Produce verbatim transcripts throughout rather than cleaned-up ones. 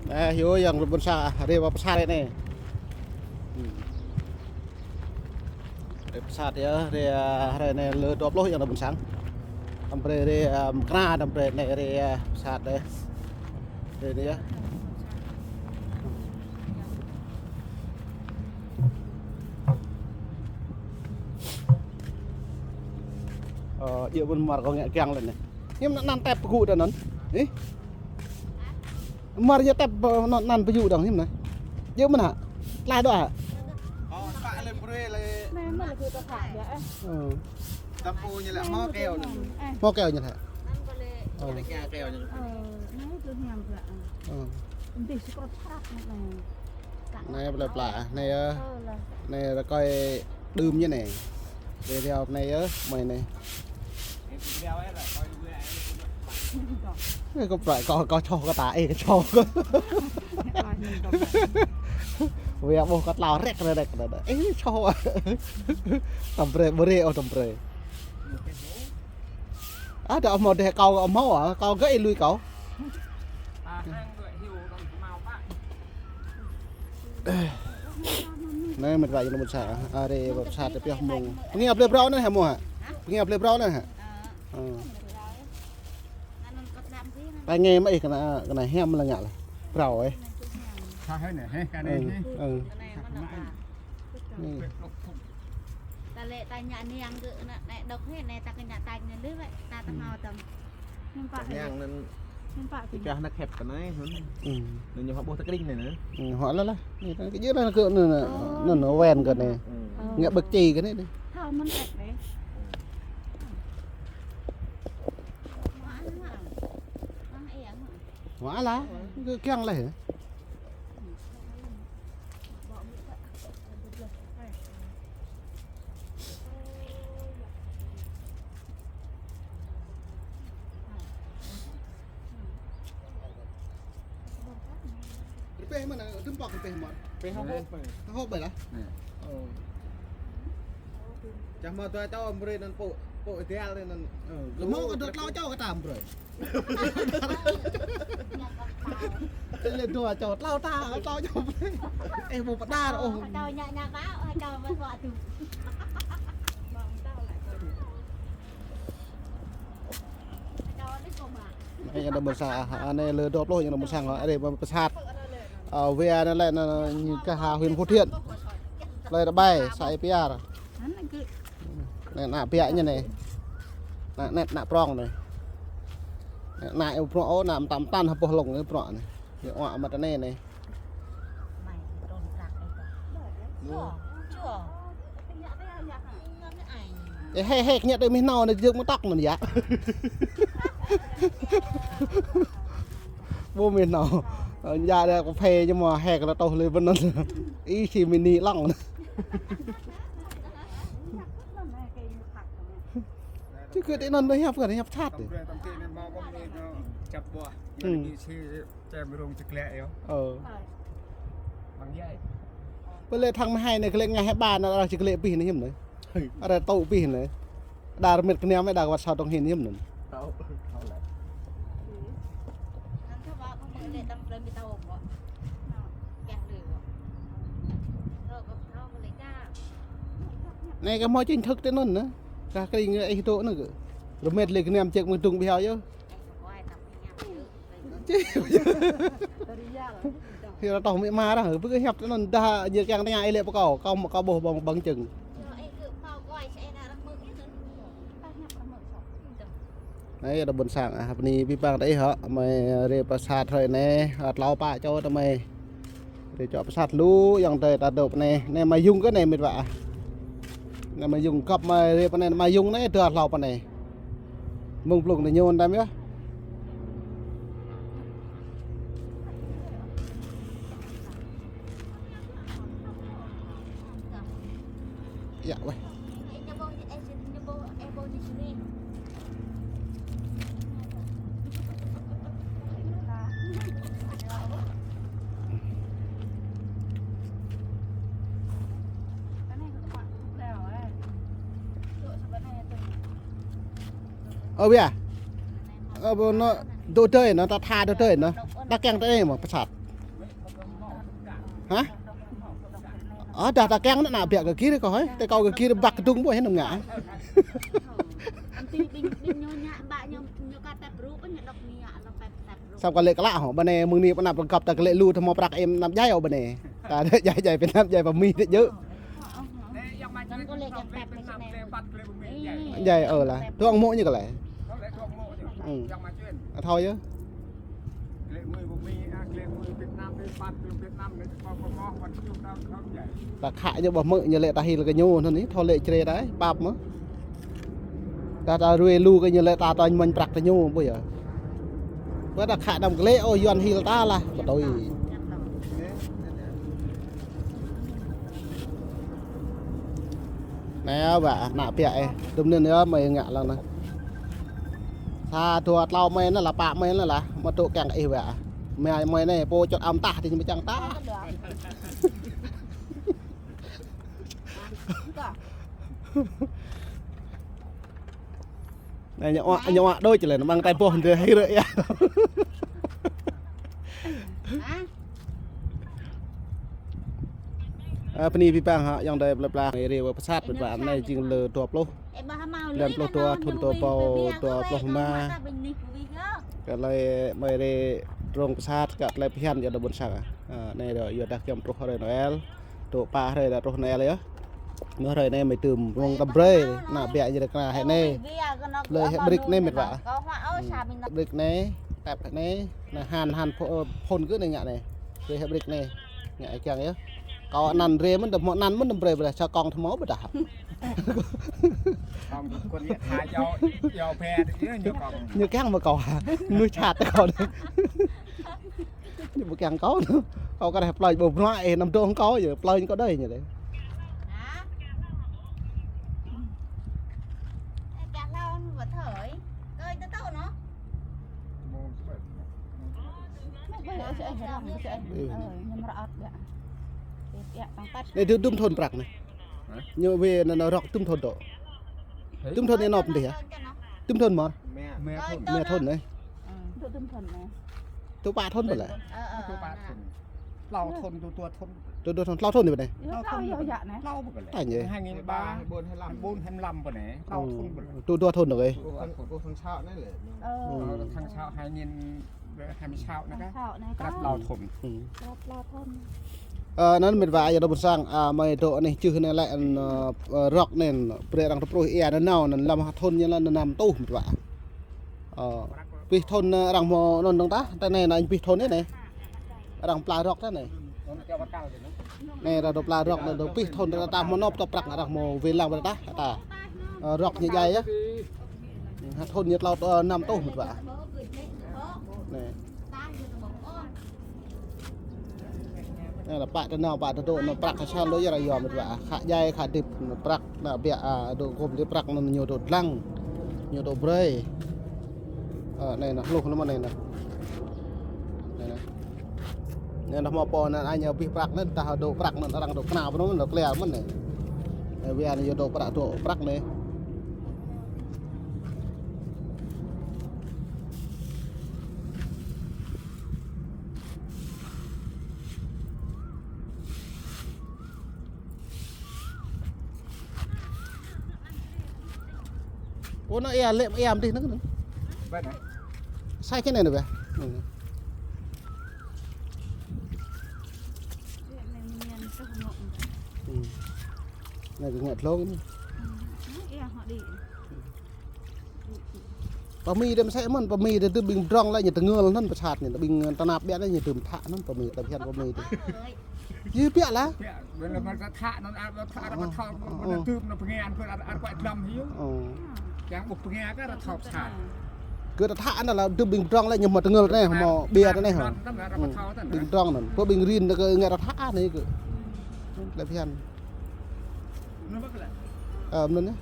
Ơ, hiư̆m yang lŏm ƀôn sang, rai pơ pơsat anai. Hmm. Rai pơsat yơh, rai, ơ, rai anai lơ dua pluh yang lŏm ƀôn sang. Tăm brơi rai, ơ, kơna tăm brơi anai rai, ơ, pơsat dih. Rai anai yơh. Ơ, djơ̆ ƀôn mơar kâo ngă kiăng lĕ anai. Hiư̆m anăn tep pơgŭ ta anŭn. Ih. Mơar ñu tep, ơ, anăn, anăn pơyŭ dong hiư̆m anai. Djơ̆ mơ̆n hă? Tlaih dŏ hă? Ơ, tơpă lĕ brơi lĕ. Anai mơ̆n lĕ gơ̆ tơpă yơh, ơ. Ơ. Tăm pô ñu lĕ hmâo keo anŭn. Hmâo keo ñu hă? Ơ. Ñu lĕ keo ñu. Ơ, anai tui hiam ƀlă. Ơ. Dih sơkrŭt hrăp anai. Anai plơi pla, anai yơh. Ơ, lah. Anai rơkơi đưm ñu anai. Rai rao anai yơh, mơi anai. Ê, kâo prăi kâo, kâo čoh kơ ta, ê, čoh kơ. Wia ƀuh kơ tlao rek, rek, rek, rek. Ê, čoh. Tăm brơi, brơi, ôh, tăm brơi. Ơ, dŏ hmâo dêh kâo, hmâo, ơ, kâo gơ̆ ih lui kâo. Anai mĕt wa yang lŏm ƀôn sang, ơ, rai pơsat ta pioh mơ̆ng. Pơngiă blơi brâo anai hă mơ̆ hă? Pơngiă blơi brâo anai hă? Ơ. Ta ngă mă ih kơna, kơna hiam lĕ ngă lĕ. Brâo, ơ. Sa hơi anai, hơi, kơ anai, hơi. Ơ. Anai. Ta lĕ ta ngă anai yang gơ̆ anai, anai dŏ hơi, anai ta kơ ngă ta ngă lĕ wĕ, ta tơhmâo tơm. Yang anŭn. Pơčah anŭn khĕp kơ anai, anŭn. Anŭn ñu hŏ ƀuh tơkring anai anŭn. Hŏ lah lah. Anai ta kơ jơ̆ lah kơ anŭn, anŭn, anŭn wen kơ anai. Ngă ƀơ̆k čĭ kơ anai anai. Hŏ lah. Kơ kiăng lah. Rơbeh mơ̆n, tơmpŏk rơbeh mơ̆n. Rơbeh hŏ. Hŏ ƀai lah. Ơ. Čah mă dua čô brơi anŭn pô, pô ideal anŭn. Ơ. Lơ̆m hŏ kơ dua tlâo čô kơ ta brơi. Lĕ dua čô, tlâo ta, tlâo čô. Ê, ƀu pơđar ôh. Čô ñă ñă ƀă, čô ƀă ƀă tu. Anai yang lŏm ƀôn sang, anai lơ dua pluh yang lŏm ƀôn sang, ơ, rai pơsat. Ơ, wia anai lĕ, anai, anai, ñu kơ ha huyện Phú Thiện. Plơi Rơbai, xã Ea Piar. Anai ană biă ñu anai. Ană net, ană prŏng anai. Ană ƀu prŏng ôh, ană mơtam mơtam hơpŏh lông anai prŏng anai. Ñu ua mă tơ anai anai. Ê, hê, hê, kơ ñu tui mih nao anai jơ̆k mơ̆ tŏk anŭn yă. Ƀu mih nao. Ơ, ñu djă đa kơphê ñu mơ̆ hê kơ lŏ tŏh lĕ ƀơi anŭn. Ih, si mini lăng. Čih kơ tơ anŭn hiăp kơ, hiăp sat. Tăm brơi tăm tê anai hmâo ƀơ̆ng anai, čăp ƀuah. Hmm. Yang ini si čem rông čơklĕ yơh. Ơ. Ƀăng yai. Pơ lĕ thăng mơhai anai kơlĕ ngă hĕ ƀă anai arăng či kơlĕ pih anai hiư̆m anai. Arăng tŭ pih anai. Đa rơmet kơnăm anai đa kơ wăt sa tông hin hiư̆m anai. Tŭ, tŭ lĕ. Anai kơ hmâo chính thức tơ anŭn anai. Kah kơring ih dŏ anai kơ. Rơmet lĕ kơnăm ček mơ̆ng dŭng ƀiă yơh. Hĭ ră tŏh mĭ ma ră, bơ kơ hiăp tơ anŭn dah ñu kiăng tơña ih lĕ pơkâo, kâo mă kâo ƀuh ƀơ̆ng, ƀơ̆ng čơ̆ng. Anai, ta ƀôn sang, ah, bơni abih bang ta ih hŏ, mơi rai pơsat hrơi anai, ah, tlâo pă čô ta mơi. Rai čŏ pơsat lu, yang tơi ta dŏ pơ anai. Anai mă yŭng kơ anai mĕt wa ah. Anai mă yŭng kăp mơi rai pơ anai, mă yŭng anai dua hlâo pơ anai. Mơ̆ng blung anai ñu đăm yơh. Yă, weh. Ơ, ƀiă. Ơ, ƀu anŭn, dŏ dơi anŭn, ta tha dŏ dơi anŭn. Ta kiăng tơ anai mơ̆ pơsat. Hă? Ơ, dah ta kiăng anŭn ană biă kơ gir kơ hơi. Tơ kâo kơ gir băk kơdung ƀuh anŭn ngă. Samơ̆ kơ lĕ klă hŏ, ƀơi anai mơ̆ng anai pơ anăp rơgăp ta kơ lĕ lu tơ hmâo prăk ĕm anăp djai ôh ƀơi anai. Ta djai djai pơ anăp djai pơ Mi tơ djơ̆. Djai ơ lah, tuang mŏ ñu kơ lĕ. Ơ. Thâo yơh. Ta khă ñu ƀuh mơ̆ ñu lĕ ta hil kơ ñu anŭn anai, thâo lĕ čre ta, pap mơ̆. Ta ta rue lu kơ ñu lĕ ta tơñ mơñ prăk tơ ñu ƀuh yơh. Ƀơi ta khă anăm kơ lĕ, ôh, Yuan hil ta lah, pơtui. Anai wă, ană biă ih, dŭm anŭn yơh mơi ngă lăng anai. Sa dua tlâo mơi anŭn lah, pă mơi anŭn lah, mă tŭ kiăng ih wă. Mơi, mơi anai pô čŏt am tah, tơ ñu mơi čang tah. Anai ñu wă, ñu wă đôč lĕ, anŭn mơ̆ng tai boh anai hĭ rơ̆ yơh. Ơ, bơni abih bang hă, ayŏng adơi plơi pla, rai wơ̆t pơsat, wơ̆t pơsat anai jing lơ dua pluh. Blan pluh dua, thun dua rơbâo dua pluh rơma. Kơ tơlơi mơi rai trông pơsat, kơ tơlơi phiăn yua đa ƀôn sang. Ơ, anai yua dah giăm truh hrơi Noel. Dŏ pă hrơi dah truh anai lĕ yơh. Mơ̆ng hrơi anai mơi tơm mơ̆ng tơm brơi, ană biă ñu rơkna hĕ anai. Lơi hĕ brek anai mĕt wa. Brek anai, tep hĕ anai. Anai han, han phô-, phôn kơ anai ngă anai. Lơi hĕ brek anai. Ngă kiăng yơh. Kâo anăn rai mơ̆n, tơm hmâo anăn mơ̆n tơm brơi ƀơdah, sa kông tơm hmâo ƀơdah. Kông kơ ñu tha yua, yua phe, ñu kông. Ñu kiăng mă kâo. Ñu čat kâo. Ñu ƀu kiăng kâo. Kâo kơ reh plơi ƀu bruă ih anăm dŏ hăng kâo yơh, plơi ñu kâo đơi ñu đơi. Anai dŭm, dŭm thun prăk anai. Hă? Ñu wai anŭn, anŭn rŏk dŭm thun dŏ. Hă? Dŭm thun anai nŏp dih hă? Dŭm thun mơ̆? Rơma thun. Rơma thun anai. Dŭm thun anai. Dŏ pă thun ƀơi lĕ? Dŏ pă thun. Tlâo thun, dŏ dua thun. Dŏ dua thun, tlâo thun anai ƀơi anai? Tlâo thun. Tlâo ƀơi lĕ? Hai nghìn ba, hai nghìn bốn, hai lăm ƀơi anai. Tlâo thun ƀơi lĕ? Dŏ dua thun anai. Ơ, tháng sáu hai nghìn hai mươi sáu anai kah? Tlâo thun. Ơ, anŭn mĕt wa ayŏng adơi ƀôn sang, ơ, mơi dŏ anai čưh anai lĕ, ơ, rŏk anai, brơi arăng tơpruih ia nanao, anŭn lăm ha thun ñu lăm năm tuh mĕt wa. Ơ, pih thun, ơ, arăng hmâo anŭn dơ̆ng tah, tơ anai anŭn pih thun anai. Arăng pla rŏk tơ anai. Anai arăng dŏ pla rŏk anai dŏ pih thun ta hmâo nŏp tŏ prăk arăng hmâo wai lăng ƀơi tah ta. Ơ, rŏk ñu djai yơh. Ha thun ñu tlâo, ơ, năm tuh mĕt wa. Anai. Anai lah pă tơnao pă tơdŏ anŭn prăk kơ sang lu yơh arăng yua mĕt wa. Khă djai khă hơdip anŭn prăk ană biă, ơ, dŏ gum dih prăk anŭn ñu dŏ dlăng. Ñu dŏ brơi. Ơ, anai anŭn hluh anŭn mơ̆n anai anŭn. Anai anŭn. Anai anŭn hmâo pô anŭn ai ñu abih prăk anŭn, tah dŏ prăk anŭn, arăng dŏ kơnao pơ anŭn, dŏ klĕ mơ̆n anai. Anai wai anŭn ñu dŏ prăk, dŏ prăk anai. Ơ, anŭn ia lĕ ia mơ̆n dih anŭn. Ƀơi anai. Sai kơ anai anŭn ƀơi. Anai kơ ngă tlông anai. Pơ Mi dih mơsĕ mơ̆n, pơ Mi dih tơ ƀing pơdrŏng lĕ ñu tơngơl anŭn pơsat ñu, tơ ƀing tơnap biă lĕ ñu tơm thă anŭn pơ Mi, tơm phiăn pơ Mi dih. Yơh biă lah. Biă, ƀơi lĕ mă thă anŭn, ă, thă, ă, thă, anŭn tơm anŭn pơngian, kơ ă, ă, kuai dlăm hiu. Kiăng ƀuh pơngian kơ ă, thă pơsat. Kơ tơthă anŭn lah tơ ƀing pơdrŏng lĕ ñu hmâo tơngơl anai, hmâo biă anai hă. Ƀing pơdrŏng anŭn. Kơ ƀing rin kơ ngă tơthă anai kơ. Lĕ phiăn. Ơ, mơ̆n anai.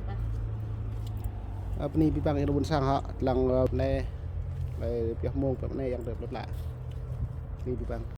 Ơ, bơni abih bang ayŏng adơi ƀôn sang hă, lăng, ơ, anai. Anai pioh mông, pioh anai ayŏng adơi plơi pla. Bơni abih bang.